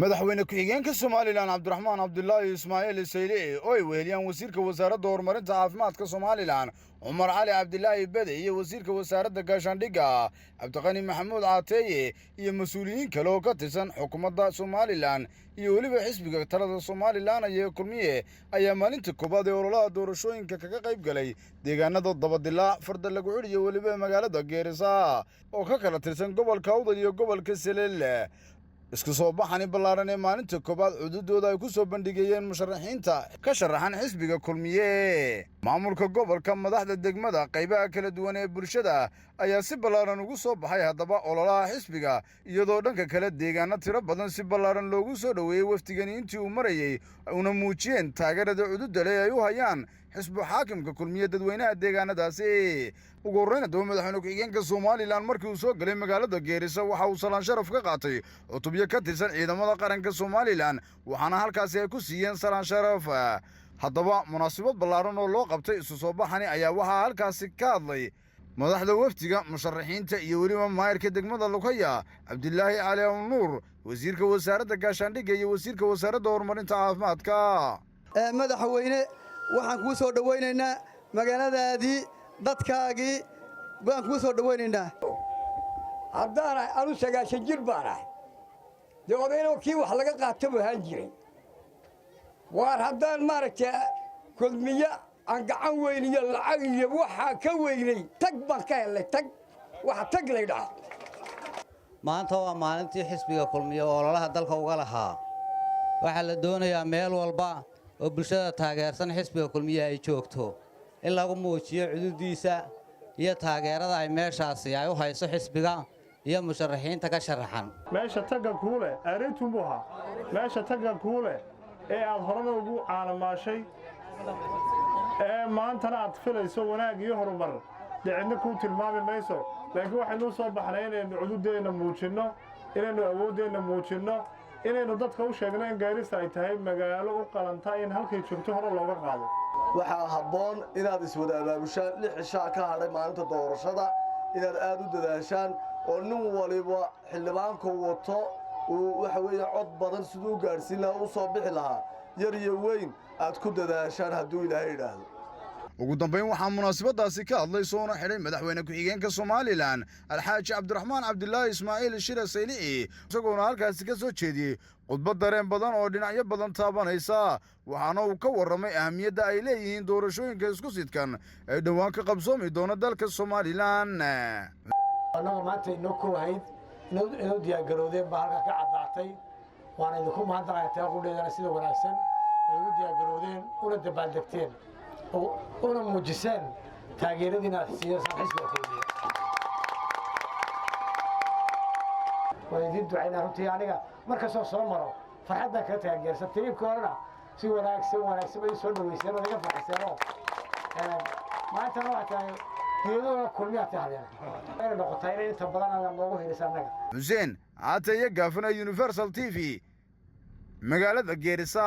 Madaxweyne ku-xigeenka Somaliland, Cabdiraxmaan Cabdilaahi Ismaaciil Saylici, oo ay weheliyaan wasiirka wasaaradda horumarinta caafimaadka Somaliland, Cumar Cali Cabdilaahi Bede, iyo wasiirka wasaaradda gaashaandhigga, Cabdiqani Maxamuud Caateeye, iyo mas-uuliyiin kale oo ka tirsan xukuumadda Somaliland iyo weliba xisbiga talada Somaliland iyo Kulmiye, ayaa maalinta koowaad ee ololaha doorashooyinka kaga qayb galay deegaanada Dabadilaac, Farda Lagu Xidh iyo weliba magaalada Geerisa oo ka kala tirsan gobolka Awdal iyo gobolka Selel. Isku soo baxani ballaaran ee maalinta koowaad cududooda ay ku soo bandhigayeen musharaxiinta ka sharaxan xisbiga Kulmiye, maamulka gobolka, madaxda degmada, qaybaha kala duwan ee bulshada ayaa si ballaaran ugu soo baxay haddaba ololaha xisbiga, iyadoo dhanka kale deegaano tiro badan si ballaaran loogu soo dhoweeyey wafdigani intii uu marayey, una muujiyeen taageerada cududale ay u hayaan xisbu xaakimka Kulmiye dadweynaha deegaanadaasi. Ugu horreyn haddaba, madaxweyne ku-xigeenka Somaliland markii uu soo galay magaalada Geerisa waxa uu salaan sharaf ka qaatay cutubyo ka tirsan ciidamada qaranka Somaliland, waxaana halkaasi ay ku siiyeen salaan sharaf. Haddaba munaasabad ballaaran oo loo qabtay isu soo baxani ayaa waxaa halkaasi ka hadlay madaxda wafdiga musharaxiinta iyo weliba maayarka degmada Lughaya, Cabdilaahi Cali Nuur, wasiirka wasaaradda gaashaandhigga iyo wasiirka wasaaradda horumarinta caafimaadka. Madaxweyne, waxaan kuu soo dhowaynaynaa magaaladaadii, dadkaagii baan kuu soo dhowaynaynaa. Haddaan anu 90 jir baan ahay, dee odayno kii wax laga qaato buu ahaan jiray. Waar haddaan maaragtay Kulmiye aan gacan weyn iyo lacag iyo waxaa ka weynay, tag baan ka hellay, tag waxa tag laydhaha. Maanta waa maalintii xisbiga Kulmiye oo ololaha dalka uga lahaa. Waxaa la doonayaa meel walba oo bulshada taageersan xisbiga Kulmiye ay joogto in lagu muujiyo cududiisa iyo taageerada ay meeshaasi ay u hayso xisbiga iyo musharaxiinta ka sharaxan. Meesha tagga kuu leh aareetunbuu ahaa, meesha tagga kuu leh ee aad horena ugu caalamaashay ee maantana aad filayso wanaag iyo horumar, dee cidna kuu tilmaami mayso. Laakiin waxaynu soo baxnay inaynu cududeenna muujinno, inaynu awooddeenna muujinno, inaynu dadka u sheegno in Gaarisa ay tahay magaalo u qalanta in halkay joogto hore looga qaado. Waxaa habboon inaad iswada abaabushaan. 6 cishaa ka hadhay maalinta doorashada, inaad aad u dadaashaan oo nin waliba xildhibaanku wato uu waxa weeye cod badan siduu u gaadhsiin lahaa, u soo bixi lahaa, yar iyo weyn aad ku dadaashaan, hadduu Ilaahay idhaahdo. Ugu dambayn waxaa munaasabadaasi ka hadlay soona xidhay madaxweyne ku-xigeenka Somaliland, Alxaaji Cabdiraxmaan Cabdilaahi Ismaaciil Shira Saylici, isagoona halkaasi ka soo jeediyey khudbad dareen badan oo dhinacyo badan taabanaysa, waxaana uu ka warramay ahamiyadda ay leeyihiin doorashooyinka isku sidkan ee dhowaan ka qabsoomi doona dalka Somaliland. Annaga maanta inoo kowahayd inoo diyaargarowdeen baa halkaa ka caddaatay, waana idinku mahadnaqaya taa qudheedana, sida wanaagsan ay ugu diyaargarowdeen, una dabaaldegteen, una muujiseen taageeradiina aad siiyasaan xisbiga Kulmiye. Waan idiin ducaynaa. Runtii aniga mar kastoo soo maro farxad baan kaga taageersan. Tiriibkii horena si wanaagsan wanaagsan bay soo dhaweyseen oo iga farxiseenoo maantana waxaa tahay geeduhuna Kulmiyaa tahdeen inay noqotaa inay inta badan alla noogu helisa annaga. Xuseen Caataye Gaafana, Universal TV, magaalada Geerisa.